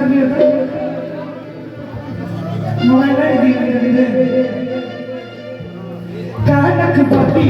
दियौ तऽ मोबाइल राखि दियौ जल्दी दे कानक पति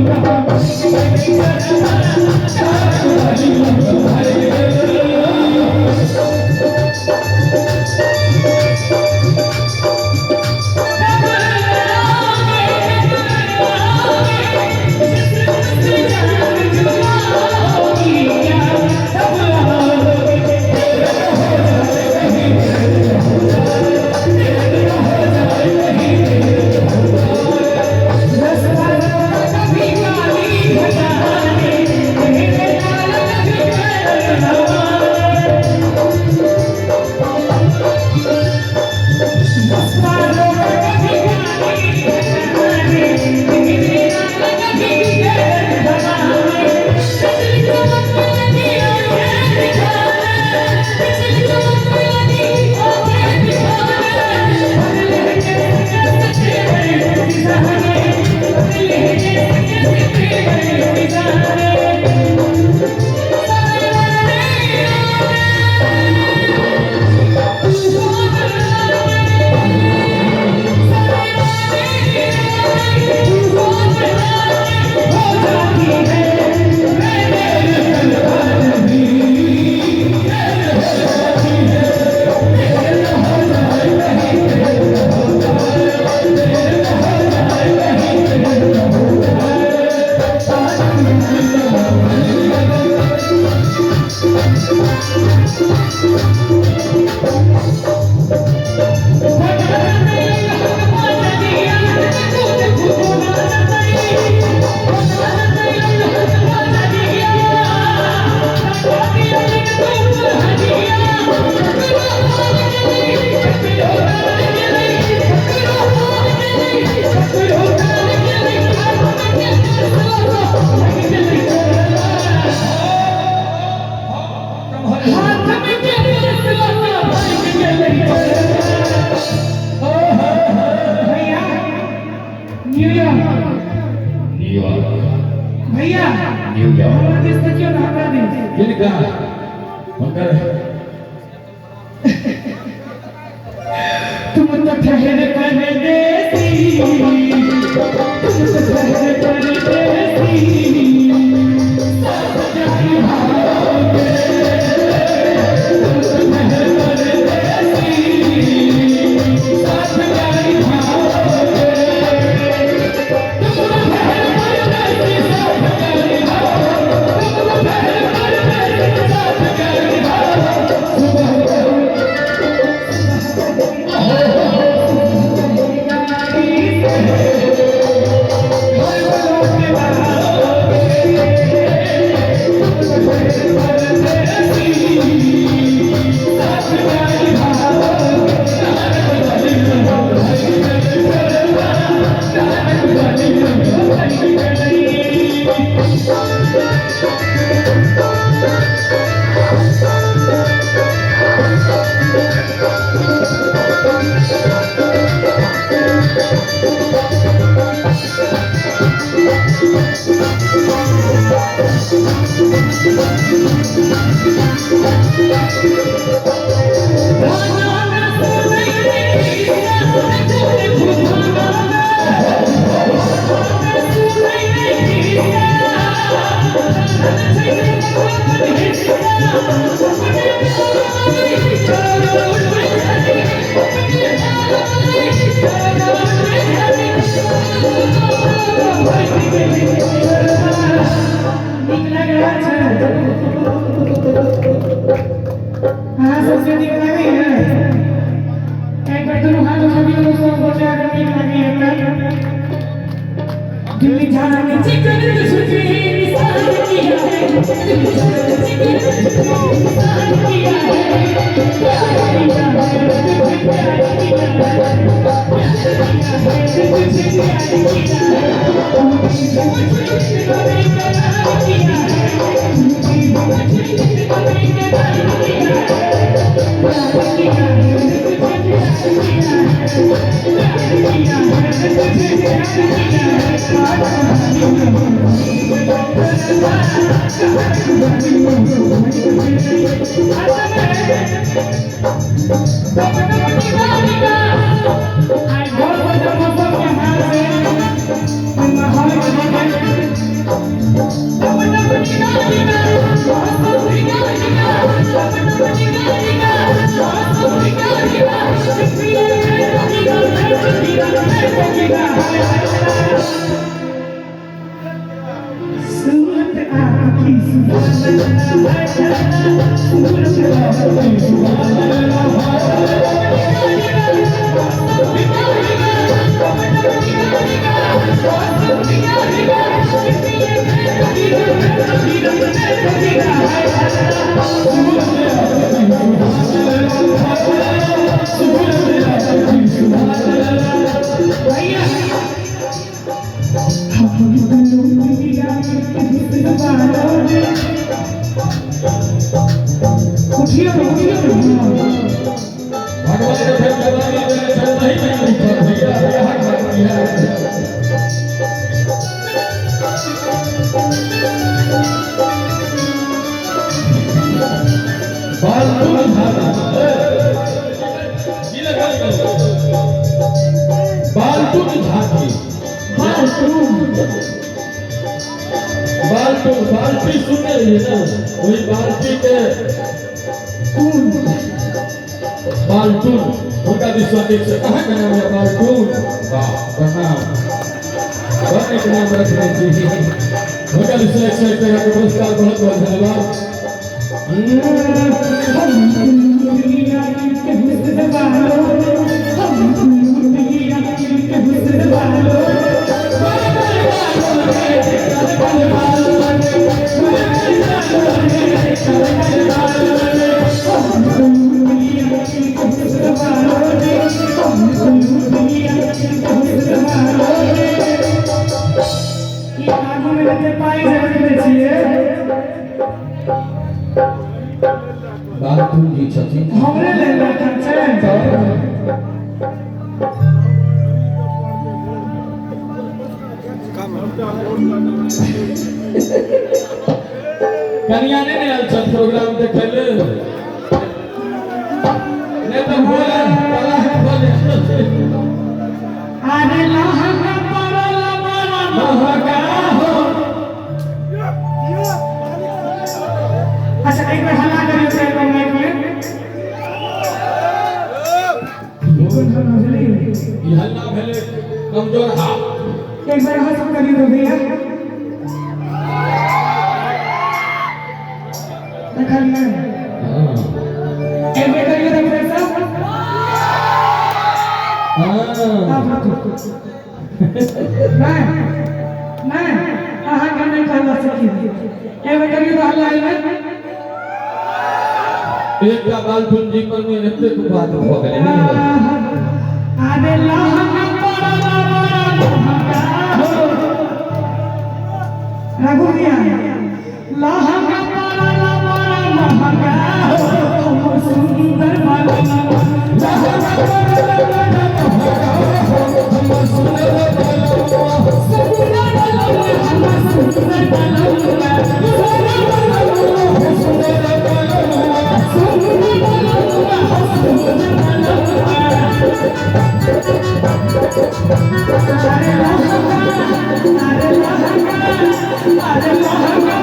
भैया न्यूयॉर्क न्यूयॉर्क भैया न्यूयॉर्क हमरा दिस देखियौ ने हमरा दिस किनका हुनकर तुम तो ठहरे परदेसी तुम तो ठहरे परदेसी साथ जाई भागे तुम तो ठहरे परदेसी साथ जाई भागे तुम तो ठहरे परदेसी साथ जाई भागे तुम तो ठहरे परदेसी साथ जाई भागे सुबह नीक लागि रहल छै अहाँ सबके नीक लागैए एक बेर दुनू हाथ उठाबियौ तऽ सब गोटे अगर नीक लागैए तऽ दिल्ली जाना के चिकन तुझे निशान किया है दिल्ली जाना के चिकन तुझे निशान किया है प्यार किया है तुझे प्यार किया है प्यार किया है तुझे प्यार किया है मुझे करार किया है मुझे करार किया है प्यार किया है तुझे प्यार किया है प्यार किया है तुझे प्यार किया है बाल्टी सुनने रहिए ना, वही बाल्टी के बाल्टून उनका विश्वास से कहाँ का नाम है बाल्टून। वाह प्रणाम, बहुत एक नाम रखने जी उनका विश्वास से का पुरस्कार, बहुत बहुत धन्यवाद। हमरे लेल छै कनिया ने आयल छल प्रोग्राम देखै लेल, नहि तऽ भोला कला भोले। अरे लहंगा पड़ल बड़ा महंगा हो। अच्छा एक बार हल्ला करियो तो एक बार माइक में ई हल्ला भेलै कमजोर हाथ। एक बार हाथ सब करियो तो भैया देखलिए। एक बार करियो तो फिर सब। हां नहीं नहीं अहाँ के नहीं कहला सकी। एक बार करियो तो हल्ला आइल। एकटा बालटून जी पर में एतेक बात भ गेलै। अरे लहंगा पड़ल बड़ा महंगा हो। रघु भैया लहंगा पड़ल बड़ा महंगा हो, सुंदर बाला लहंगा पड़ल बड़ा महंगा हो, हमर सुंदर बाला, सुंदर बाला, हमर सुंदर बाला, सुंदर बाला, सुंदर बाला, सुंदर बाला, सुंदर बाला। अरे लहंगा, अरे लहंगा, अरे लहंगा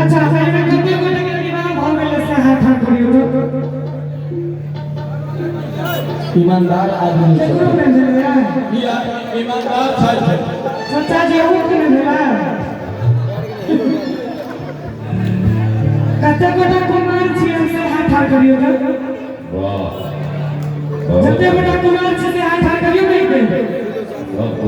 अच्छा एहिमे कते गोटे के विवाह भऽ गेलै से हाथ हाथ करियौ तो। ईमानदार आदमी केकरो नहि भेलै? ई आदमी ईमानदार छथि। चाचा जी अहूँ के नहि भेलै? कते गोटा कुमार छियै से हाथ हाथ करियौ तो। वाह, जते गोटा कुमार छियै से हाथ हाथ करियौ ने।